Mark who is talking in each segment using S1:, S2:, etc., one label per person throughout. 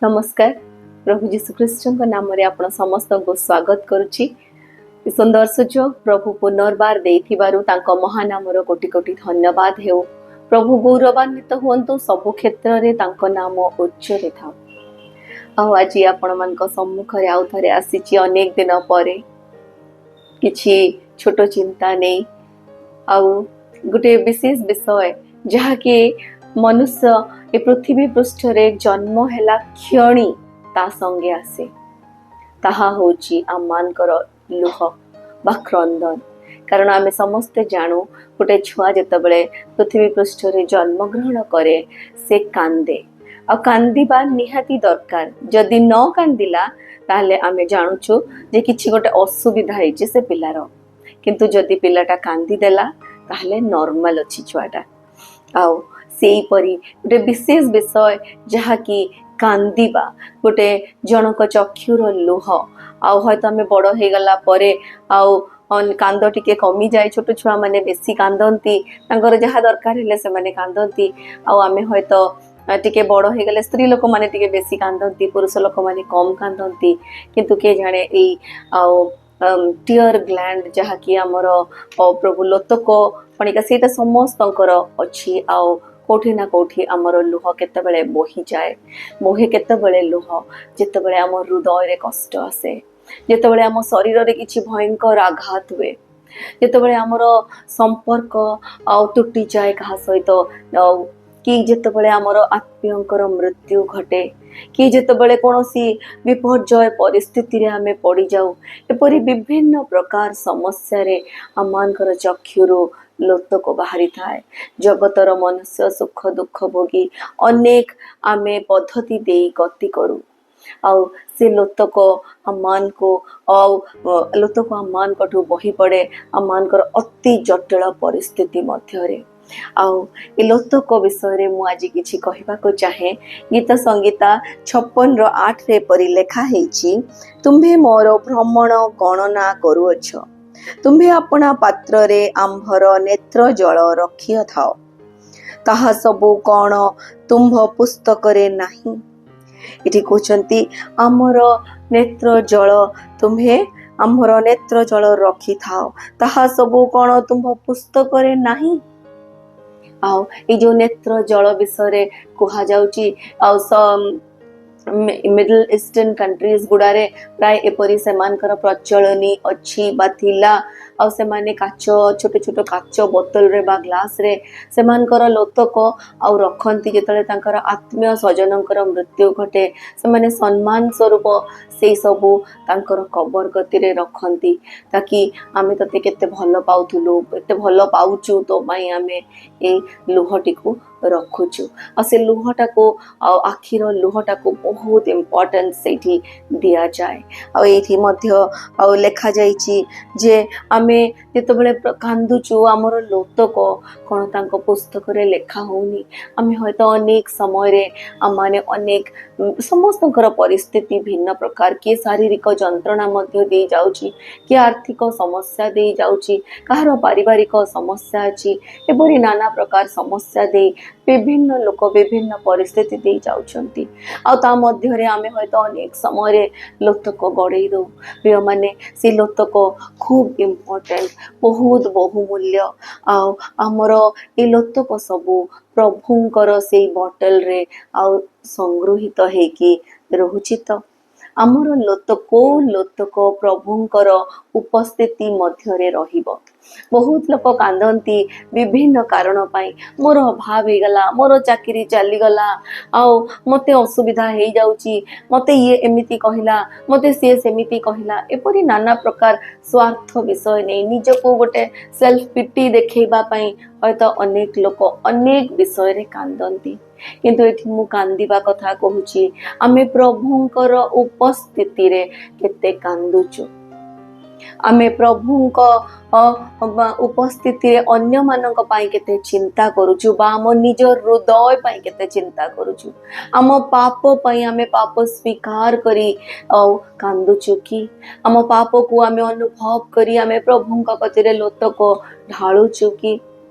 S1: ନମସ୍କାର। ପ୍ରଭୁ ଯୀଶୁଖ୍ରୀଷ୍ଟଙ୍କ ନାମରେ ଆପଣ ସମସ୍ତଙ୍କୁ ସ୍ୱାଗତ କରୁଛି। ଏ ସୁନ୍ଦର ସୁଯୋଗ ପ୍ରଭୁ ପୁନର୍ବାର ଦେଇଥିବାରୁ ତାଙ୍କ ମହାନାମର କୋଟି କୋଟି ଧନ୍ୟବାଦ ହେଉ। ପ୍ରଭୁ ଗୌରବାନ୍ୱିତ ହୁଅନ୍ତୁ, ସବୁ କ୍ଷେତ୍ରରେ ତାଙ୍କ ନାମ ଉଚ୍ଚରେ ଥାଉ। ଆଉ ଆଜି ଆପଣମାନଙ୍କ ସମ୍ମୁଖରେ ଆଉ ଥରେ ଆସିଛି ଅନେକ ଦିନ ପରେ କିଛି ଛୋଟ ଚିନ୍ତା ନେଇ, ଆଉ ଗୋଟେ ବିଶେଷ ବିଷୟ, ଯାହାକି ମନୁଷ୍ୟ ଏ ପୃଥିବୀ ପୃଷ୍ଠରେ ଜନ୍ମ ହେଲା କ୍ଷଣି ତା ସଙ୍ଗେ ଆସେ, ତାହା ହେଉଛି ଆମମାନଙ୍କର ଲୁହ ବା କ୍ରନ୍ଦନ। କାରଣ ଆମେ ସମସ୍ତେ ଜାଣୁ, ଗୋଟେ ଛୁଆ ଯେତେବେଳେ ପୃଥିବୀ ପୃଷ୍ଠରେ ଜନ୍ମଗ୍ରହଣ କରେ, ସେ କାନ୍ଦେ। ଆଉ କାନ୍ଦିବା ନିହାତି ଦରକାର। ଯଦି ନ କାନ୍ଦିଲା, ତାହେଲେ ଆମେ ଜାଣୁଛୁ ଯେ କିଛି ଗୋଟେ ଅସୁବିଧା ହେଇଛି ସେ ପିଲାର। କିନ୍ତୁ ଯଦି ପିଲାଟା କାନ୍ଦିଦେଲା, ତାହେଲେ ନର୍ମାଲ ଅଛି ଛୁଆଟା। ଆଉ ସେଇପରି ଗୋଟେ ବିଶେଷ ବିଷୟ, ଯାହାକି କାନ୍ଦିବା, ଗୋଟେ ଜଣଙ୍କ ଚକ୍ଷୁର ଲୁହ। ଆଉ ହୁଏତ ଆମେ ବଡ଼ ହେଇଗଲା ପରେ ଆଉ କାନ୍ଦ ଟିକେ କମିଯାଏ। ଛୋଟ ଛୁଆମାନେ ବେଶୀ କାନ୍ଦନ୍ତି, ତାଙ୍କର ଯାହା ଦରକାର ହେଲେ ସେମାନେ କାନ୍ଦନ୍ତି। ଆଉ ଆମେ ହୁଏତ ଟିକେ ବଡ଼ ହେଇଗଲେ, ସ୍ତ୍ରୀ ଲୋକମାନେ ଟିକେ ବେଶୀ କାନ୍ଦନ୍ତି, ପୁରୁଷ ଲୋକମାନେ କମ୍ କାନ୍ଦନ୍ତି। କିନ୍ତୁ କିଏ ଜାଣେ, ଏଇ ଆଉ ଟିୟର ଗ୍ଲାଣ୍ଡ, ଯାହାକି ଆମର ପ୍ରଭୁ ଲୋତକ କଣିକା, ସେଇଟା ସମସ୍ତଙ୍କର ଅଛି। ଆଉ କୋଉଠି ନା କୋଉଠି ଆମର ଲୁହ କେତେବେଳେ ବୋହିଯାଏ, ବୋହେ କେତେବେଳେ ଲୁହ? ଯେତେବେଳେ ଆମ ହୃଦୟରେ କଷ୍ଟ ଆସେ, ଯେତେବେଳେ ଆମ ଶରୀରରେ କିଛି ଭୟଙ୍କର ଆଘାତ ହୁଏ, ଯେତେବେଳେ ଆମର ସମ୍ପର୍କ ଆଉ ତୁଟିଯାଏ କାହା ସହିତ, ଆଉ କି ଯେତେବେଳେ ଆମର ଆତ୍ମୀୟଙ୍କର ମୃତ୍ୟୁ ଘଟେ, କି ଯେତେବେଳେ କୌଣସି ବିପର୍ଯ୍ୟୟ ପରିସ୍ଥିତିରେ ଆମେ ପଡ଼ିଯାଉ, ଏପରି ବିଭିନ୍ନ ପ୍ରକାର ସମସ୍ୟାରେ ଆମମାନଙ୍କର ଚକ୍ଷୁରୁ ଲୋତକ ବାହାରିଥାଏ। ଜଗତର ମନୁଷ୍ୟ ସୁଖ ଦୁଃଖ ଭୋଗି ଅନେକ ଆମେ ପଦ୍ଧତି ଦେଇ ଗତି କରୁ। ଆଉ ସେ ଲୋତକ ଆମମାନଙ୍କୁ, ଆଉ ଲୋତକ ଆମମାନଙ୍କଠୁ ବହି ପଡ଼େ ଆମମାନଙ୍କର ଅତି ଜଟିଳ ପରିସ୍ଥିତି ମଧ୍ୟରେ। ଆଉ ଏ ଲୋତକ ବିଷୟରେ ମୁଁ ଆଜି କିଛି କହିବାକୁ ଚାହେଁ। ଗୀତ ସଂହିତା 56ର 8ରେ ଏପରି ଲେଖା ହେଇଛି, "ତୁମ୍ଭେ ମୋର ଭ୍ରମଣ ଗଣନା କରୁଅଛ, ତୁମ୍ଭେ ଆପଣା ପାତ୍ରରେ ଆମ୍ଭର ନେତ୍ର ଜଳ ରଖିଅଥାଅ, ତାହା ସବୁ କଣ ତୁମ୍ଭ ପୁସ୍ତକରେ ନାହିଁ?" ଏଠି କହୁଛନ୍ତି, ଆମର ନେତ୍ର ଜଳ, ତୁମ୍ଭେ ଆମ୍ଭର ନେତ୍ର ଜଳ ରଖିଥାଅ, ତାହା ସବୁ କଣ ତୁମ୍ଭ ପୁସ୍ତକରେ ନାହିଁ? ଆଉ ଏଇ ଯୋଉ ନେତ୍ର ଜଳ ବିଷୟରେ କୁହାଯାଉଛି, ଆଉ ମିଡଲ ଇଷ୍ଟର୍ନ କଣ୍ଟ୍ରିଜ ଗୁଡ଼ାରେ ପ୍ରାୟ ଏପରି ସେମାନଙ୍କର ପ୍ରଚଳନୀ ଅଛି ବା ଥିଲା। ଆଉ ସେମାନେ କାଚ, ଛୋଟ ଛୋଟ କାଚ ବୋତଲରେ ବା ଗ୍ଲାସରେ ସେମାନଙ୍କର ଲୋତକ ଆଉ ରଖନ୍ତି। ଯେତେବେଳେ ତାଙ୍କର ଆତ୍ମୀୟ ସ୍ୱଜନଙ୍କର ମୃତ୍ୟୁ ଘଟେ, ସେମାନେ ସମ୍ମାନ ସ୍ୱରୂପ ସେଇ ସବୁ ତାଙ୍କର କବର କତିରେ ରଖନ୍ତି, ତାକି ଆମେ ତତେ କେତେ ଭଲ ପାଉଥିଲୁ, ଏତେ ଭଲ ପାଉଛୁ, ତୋ ପାଇଁ ଆମେ ଏଇ ଲୁହଟିକୁ ରଖୁଛୁ। ଆଉ ସେ ଲୁହଟାକୁ, ଆଉ ଆଖିର ଲୁହଟାକୁ ବହୁତ ଇମ୍ପର୍ଟାନ୍ସ ସେଇଠି ଦିଆଯାଏ। ଆଉ ଏଇଠି ମଧ୍ୟ ଆଉ ଲେଖାଯାଇଛି ଯେ ଆମେ ଯେତେବେଳେ କାନ୍ଦୁଛୁ, ଆମର ଲୋତକ କ'ଣ ତାଙ୍କ ପୁସ୍ତକରେ ଲେଖା ହଉନି? ଆମେ ହୁଏତ ଅନେକ ସମୟରେ ଆମମାନେ ଅନେକ ସମସ୍ତଙ୍କର ପରିସ୍ଥିତି ଭିନ୍ନ ପ୍ରକାର। କିଏ ଶାରୀରିକ ଯନ୍ତ୍ରଣା ମଧ୍ୟ ଦେଇ ଯାଉଛି, କିଏ ଆର୍ଥିକ ସମସ୍ୟା ଦେଇ ଯାଉଛି, କାହାର ପାରିବାରିକ ସମସ୍ୟା ଅଛି। ଏପରି ନାନା ପ୍ରକାର ସମସ୍ୟା ଦେଇ ବିଭିନ୍ନ ଲୋକ ବିଭିନ୍ନ ପରିସ୍ଥିତି ଦେଇ ଯାଉଛନ୍ତି। ଆଉ ତା ମଧ୍ୟରେ ଆମେ ହୁଏତ ଅନେକ ସମୟରେ ଲୋତକ ଗଡ଼େଇ ଦଉ। ପ୍ରିୟମାନେ, ସେ ଲୋତକ ଖୁବ୍ ଇମ୍ପୋର୍ଟାଣ୍ଟ, ବହୁତ ବହୁମୂଲ୍ୟ। ଆଉ ଆମର ଏ ଲୋତକ ସବୁ ପ୍ରଭୁଙ୍କର ସେଇ ବଟଲରେ ଆଉ ସଂଗୃହୀତ ହେଇକି ରହୁଛି ତ? ଆମର ଲୋତକ, କୋଉ ଲୋତକ ପ୍ରଭୁଙ୍କର ଉପସ୍ଥିତି ମଧ୍ୟରେ ରହିବ? ବହୁତ ଲୋକ କାନ୍ଦନ୍ତି ବିଭିନ୍ନ କାରଣ ପାଇଁ। ମୋର ଅଭାବ ହେଇଗଲା, ମୋର ଚାକିରି ଚାଲିଗଲା, ଆଉ ମୋତେ ଅସୁବିଧା ହେଇଯାଉଛି, ମୋତେ ଇଏ ଏମିତି କହିଲା, ମୋତେ ସିଏ ସେମିତି କହିଲା, ଏପରି ନାନା ପ୍ରକାର ସ୍ୱାର୍ଥ ବିଷୟ ନେଇ ନିଜକୁ ଗୋଟେ ସେଲ୍ଫ ପିଟି ଦେଖେଇବା ପାଇଁ ହୁଏତ ଅନେକ ଲୋକ ଅନେକ ବିଷୟରେ କାନ୍ଦନ୍ତି। କିନ୍ତୁ ଏଠି ମୁଁ କାନ୍ଦିବା କଥା କହୁଛି, ଆମେ ପ୍ରଭୁଙ୍କର ଉପସ୍ଥିତିରେ କେତେ କାନ୍ଦୁଛୁ? ଆମେ ପ୍ରଭୁଙ୍କ ଉପସ୍ଥିତିରେ ଅନ୍ୟମାନଙ୍କ ପାଇଁ କେତେ ଚିନ୍ତା କରୁଛୁ ବା ଆମ ନିଜ ହୃଦୟ ପାଇଁ କେତେ ଚିନ୍ତା କରୁଛୁ? ଆମ ପାପ ପାଇଁ ଆମେ ପାପ ସ୍ୱୀକାର କରି ଆଉ କାନ୍ଦୁଛୁ କି? ଆମ ପାପକୁ ଆମେ ଅନୁଭବ କରି ଆମେ ପ୍ରଭୁଙ୍କ କତିରେ ଲୋତକ ଢାଳୁଛୁ କି?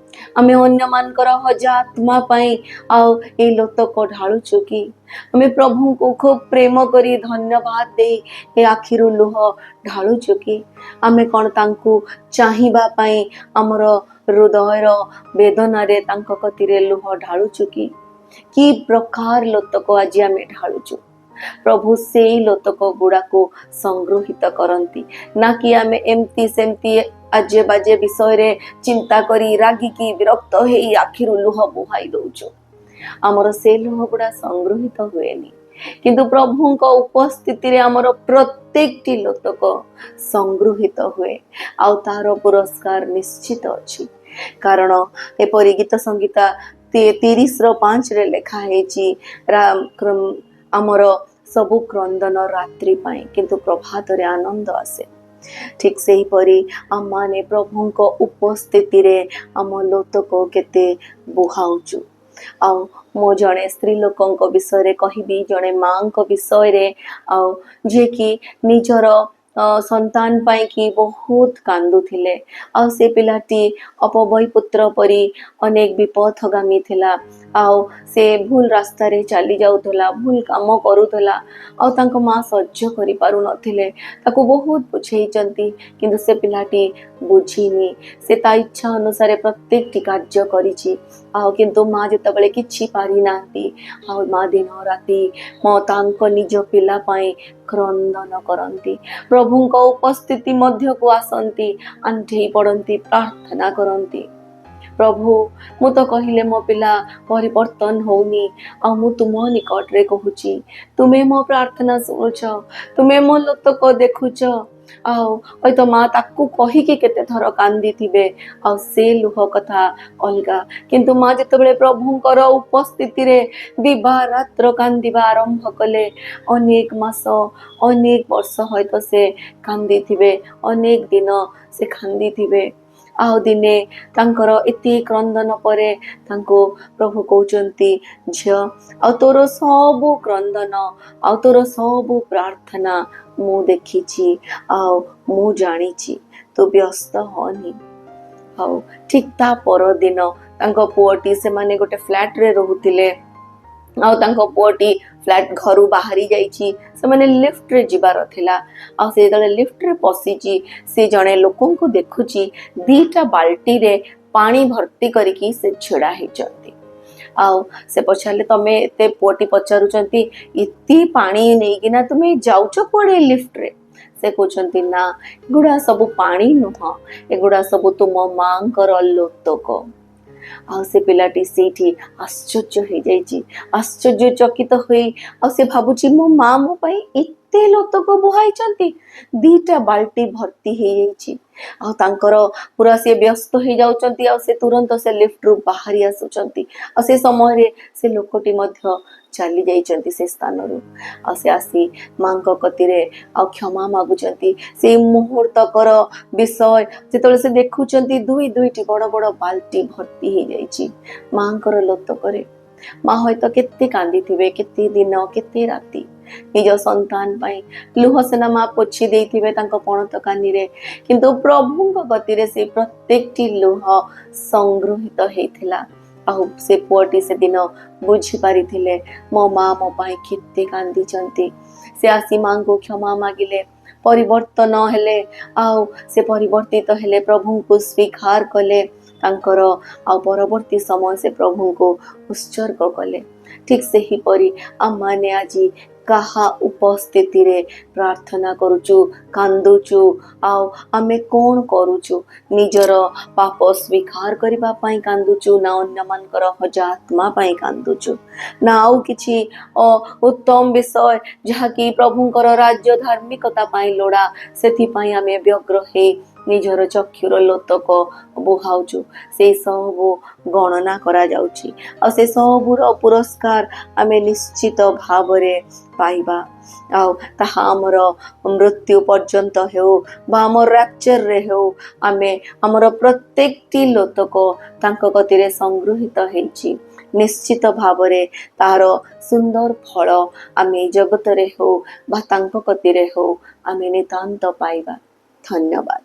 S1: ଆମେ ଅନ୍ୟମାନଙ୍କର ହଜା ଆତ୍ମା ପାଇଁ ଆଉ ଏଇ ଲୋତକ ଢାଳୁଛୁ କି? ଆମେ ପ୍ରଭୁଙ୍କୁ ଖୁବ୍ ପ୍ରେମ କରି ଧନ୍ୟବାଦ ଦେଇ ଏ ଆଖିରୁ ଲୁହ ଢାଳୁଛୁ କି? ଆମେ କ'ଣ ତାଙ୍କୁ ଚାହିଁବା ପାଇଁ ଆମର ହୃଦୟର ବେଦନାରେ ତାଙ୍କ କତିରେ ଲୁହ ଢାଳୁଛୁ କି? କି ପ୍ରକାର ଲୋତକ ଆଜି ଆମେ ଢାଳୁଛୁ? ପ୍ରଭୁ ସେଇ ଲୋତକ ଗୁଡାକୁ ସଂଗୃହୀତ କରନ୍ତି, ନା କି ଆମେ ଏମିତି ସେମିତି ଆଜେ ବାଜେ ବିଷୟରେ ଚିନ୍ତା କରି ରାଗିକି ବିରକ୍ତ ହେଇ ଆଖିରୁ ଲୁହ ବୁହାଇ ଦଉଛୁ। ଆମର ସେ ଲୁହ ଗୁଡା ସଂଗୃହୀତ ହୁଏନି, କିନ୍ତୁ ପ୍ରଭୁଙ୍କ ଉପସ୍ଥିତିରେ ଆମର ପ୍ରତ୍ୟେକଟି ଲୋତକ ସଂଗୃହୀତ ହୁଏ, ଆଉ ତାର ପୁରସ୍କାର ନିଶ୍ଚିତ ଅଛି। କାରଣ ଏପରି ଗୀତ ସଂହିତା 30ର 5ରେ ଲେଖା ହେଇଛି, ଆମର ସବୁ କ୍ରନ୍ଦନ ରାତ୍ରି ପାଇଁ, କିନ୍ତୁ ପ୍ରଭାତରେ ଆନନ୍ଦ ଆସେ। ଠିକ ସେହିପରି ଆମମାନେ ପ୍ରଭୁଙ୍କ ଉପସ୍ଥିତିରେ ଆମ ଲୋତକ କେତେ ବୁହାଉଛୁ? ଆଉ ମୁଁ ଜଣେ ସ୍ତ୍ରୀ ଲୋକଙ୍କ ବିଷୟରେ କହିବି, ଜଣେ ମାଙ୍କ ବିଷୟରେ, ଆଉ ଯିଏକି ନିଜର ସନ୍ତାନ ପାଇଁକି ବହୁତ କାନ୍ଦୁଥିଲେ। ଆଉ ସେ ପିଲାଟି ଅପବୟୀ ପୁତ୍ର ପରି ଅନେକ ବିପଥଗାମୀ ଥିଲା, ଆଉ ସେ ଭୁଲ ରାସ୍ତାରେ ଚାଲି ଯାଉଥିଲା, ଭୁଲ କାମ କରୁଥିଲା, ଆଉ ତାଙ୍କ ମା ସହ୍ୟ କରିପାରୁନଥିଲେ। ତାକୁ ବହୁତ ବୁଝେଇଛନ୍ତି, କିନ୍ତୁ ସେ ପିଲାଟି ବୁଝିନି। ସେ ତା ଇଚ୍ଛା ଅନୁସାରେ ପ୍ରତ୍ୟେକଟି କାର୍ଯ୍ୟ କରିଛି। ଆଉ କିନ୍ତୁ ମା ଯେତେବେଳେ କିଛି ପାରିନାହାନ୍ତି, ଆଉ ମା ଦିନ ରାତି ମୋ ତାଙ୍କ ନିଜ ପିଲା ପାଇଁ କ୍ରନ୍ଦନ କରନ୍ତି, ପ୍ରଭୁଙ୍କ ଉପସ୍ଥିତି ମଧ୍ୟକୁ ଆସନ୍ତି, ଆଣ୍ଠେଇ ପଡ଼ନ୍ତି, ପ୍ରାର୍ଥନା କରନ୍ତି, ପ୍ରଭୁ, ମୁଁ ତ କହିଲେ ମୋ ପିଲା ପରିବର୍ତ୍ତନ ହଉନି, ଆଉ ମୁଁ ତୁମ ନିକଟରେ କହୁଛି, ତୁମେ ମୋ ପ୍ରାର୍ଥନା ଶୁଣୁଛ, ତୁମେ ମୋ ଲୋତକ ଦେଖୁଛ। ଆଉ ହୁଏତ ମା ତାକୁ କହିକି କେତେ ଥର କାନ୍ଦିଥିବେ, ଆଉ ସେ ଲୁହ କଥା ଅଲଗା। କିନ୍ତୁ ମା ଯେତେବେଳେ ପ୍ରଭୁଙ୍କର ଉପସ୍ଥିତିରେ ଦିବା ରାତ୍ର କାନ୍ଦିବା ଆରମ୍ଭ କଲେ, ଅନେକ ମାସ, ଅନେକ ବର୍ଷ ହୁଏତ ସେ କାନ୍ଦିଥିବେ, ଅନେକ ଦିନ ସେ କାନ୍ଦିଥିବେ। ଆଉ ଦିନେ ତାଙ୍କର ଏତେ କ୍ରନ୍ଦନ ପରେ ତାଙ୍କୁ ପ୍ରଭୁ କହୁଛନ୍ତି, ଝିଅ, ଆଉ ତୋର ସବୁ କ୍ରନ୍ଦନ ଆଉ ତୋର ସବୁ ପ୍ରାର୍ଥନା ମୁଁ ଦେଖିଛି ଆଉ ମୁଁ ଜାଣିଛି, ତୁ ବ୍ୟସ୍ତ ହନି। ଆଉ ଠିକ ତା ପରଦିନ ତାଙ୍କ ପୁଅଟି, ସେମାନେ ଗୋଟେ ଫ୍ଲାଟରେ ରହୁଥିଲେ, ଆଉ ତାଙ୍କ ପୁଅଟି ଫ୍ଲାଟ ଘରୁ ବାହାରି ଯାଇଛି। ସେମାନେ ଲିଫ୍ଟରେ ଯିବାର ଥିଲା। ଆଉ ସେ ଯେତେବେଳେ ଲିଫ୍ଟରେ ପଶିଛି, ସେ ଜଣେ ଲୋକଙ୍କୁ ଦେଖୁଛି, ଦିଟା ବାଲ୍ଟିରେ ପାଣି ଭର୍ତ୍ତି କରିକି ସେ ଛିଡା ହେଇଛନ୍ତି। ଆଉ ସେ ପଚାରିଲେ, ତମେ ଏତେ, ପୁଅଟି ପଚାରୁଛନ୍ତି, ଏତେ ପାଣି ନେଇକିନା ତୁମେ ଯାଉଛ କୁଆଡେ ଲିଫ୍ଟରେ? ସେ କହୁଛନ୍ତି, ନା, ଏଗୁଡା ସବୁ ପାଣି ନୁହଁ, ଏଗୁଡା ସବୁ ତୁମ ମାଙ୍କର ଲୋତକ। ଆଉ ସେ ପିଲାଟି ସେଇଠି ଆଶ୍ଚର୍ଯ୍ୟ ହେଇଯାଇଛି, ଆଶ୍ଚର୍ଯ୍ୟ ଚକିତ ହୋଇ, ଆଉ ସେ ଭାବୁଛି, ମୋ ମା ମୋ ପାଇଁ ଏତେ ଲୋତକ ବୁହାଇଛନ୍ତି, ଦିଟା ବାଲ୍ଟି ଭର୍ତ୍ତି ହେଇଯାଇଛି। ଆଉ ତାଙ୍କର ପୁରା ସିଏ ବ୍ୟସ୍ତ ହେଇଯାଉଛନ୍ତି, ଆଉ ସେ ତୁରନ୍ତ ସେ ଲିଫ୍ଟରୁ ବାହାରି ଆସୁଛନ୍ତି। ଆଉ ସେ ସମୟରେ ସେ ଲୋକଟି ମଧ୍ୟ ଚାଲି ଯାଇଛନ୍ତି ସେ ସ୍ଥାନରୁ। ଆଉ ସେ ଆସି ମାଙ୍କ କତିରେ ଆଉ କ୍ଷମା ମାଗୁଛନ୍ତି। ସେଇ ମୁହୂର୍ତ୍ତକର ବିଷୟ, ଯେତେବେଳେ ସେ ଦେଖୁଛନ୍ତି ଦୁଇ ଦୁଇଟି ବଡ ବଡ ବାଲ୍ଟି ଭର୍ତ୍ତି ହେଇଯାଇଛି ମାଙ୍କର ଲୋତକରେ। ମା ହୁଏତ କେତେ କାନ୍ଦିଥିବେ, କେତେ ଦିନ, କେତେ ରାତି ନିଜ ସନ୍ତାନ ପାଇଁ। ଲୁହ ସିନା ମା ପୋଛି ଦେଇଥିବେ ତାଙ୍କ ପଣତ କାନିରେ, କିନ୍ତୁ ପ୍ରଭୁଙ୍କ ଗତିରେ ସେ ପ୍ରତ୍ୟେକଟି ଲୁହ ସଂଗୃହୀତ ହେଇଥିଲା। ଆଉ ସେ ପୁଅଟି ସେଦିନ ବୁଝିପାରିଥିଲେ, ମୋ ମା ମୋ ପାଇଁ କେତେ କାନ୍ଦିଛନ୍ତି। ସେ ଆସି ମାଙ୍କୁ କ୍ଷମା ମାଗିଲେ, ପରିବର୍ତ୍ତନ ହେଲେ, ଆଉ ସେ ପରିବର୍ତ୍ତିତ ହେଲେ, ପ୍ରଭୁଙ୍କୁ ସ୍ୱୀକାର କଲେ ତାଙ୍କର, ଆଉ ପରବର୍ତ୍ତୀ ସମୟ ସେ ପ୍ରଭୁଙ୍କୁ ଉତ୍ସର୍ଗ କଲେ। ଠିକ ସେହିପରି ଆମମାନେ ଆଜି କାହା ଉପସ୍ଥିତିରେ ପ୍ରାର୍ଥନା କରୁଛୁ, କାନ୍ଦୁଛୁ, ଆଉ ଆମେ କ'ଣ କରୁଛୁ? ନିଜର ପାପ ସ୍ୱୀକାର କରିବା ପାଇଁ କାନ୍ଦୁଛୁ, ନା ଅନ୍ୟମାନଙ୍କର ହଜା ଆତ୍ମା ପାଇଁ କାନ୍ଦୁଛୁ, ନା ଆଉ କିଛି ଉତ୍ତମ ବିଷୟ ଯାହାକି ପ୍ରଭୁଙ୍କର ରାଜ୍ୟ ଧାର୍ମିକତା ପାଇଁ ଲୋଡ଼ା, ସେଥିପାଇଁ ଆମେ ବ୍ୟଗ୍ର ହେଇ ନିଜର ଚକ୍ଷୁର ଲୋତକ ବୁହାଉଛୁ? ସେଇ ସବୁ ଗଣନା କରାଯାଉଛି, ଆଉ ସେ ସବୁର ପୁରସ୍କାର ଆମେ ନିଶ୍ଚିତ ଭାବରେ ପାଇବା। ଆଉ ତାହା ଆମର ମୃତ୍ୟୁ ପର୍ଯ୍ୟନ୍ତ ହେଉ ବା ଆମ ରାପ୍ଚରରେ ହେଉ, ଆମେ ଆମର ପ୍ରତ୍ୟେକଟି ଲୋତକ ତାଙ୍କ ଗତିରେ ସଂଗୃହୀତ ହେଇଛି। ନିଶ୍ଚିତ ଭାବରେ ତାର ସୁନ୍ଦର ଫଳ ଆମେ ଜଗତରେ ହେଉ ବା ତାଙ୍କ ଗତିରେ ହେଉ, ଆମେ ନିତାନ୍ତ ପାଇବା। ଧନ୍ୟବାଦ।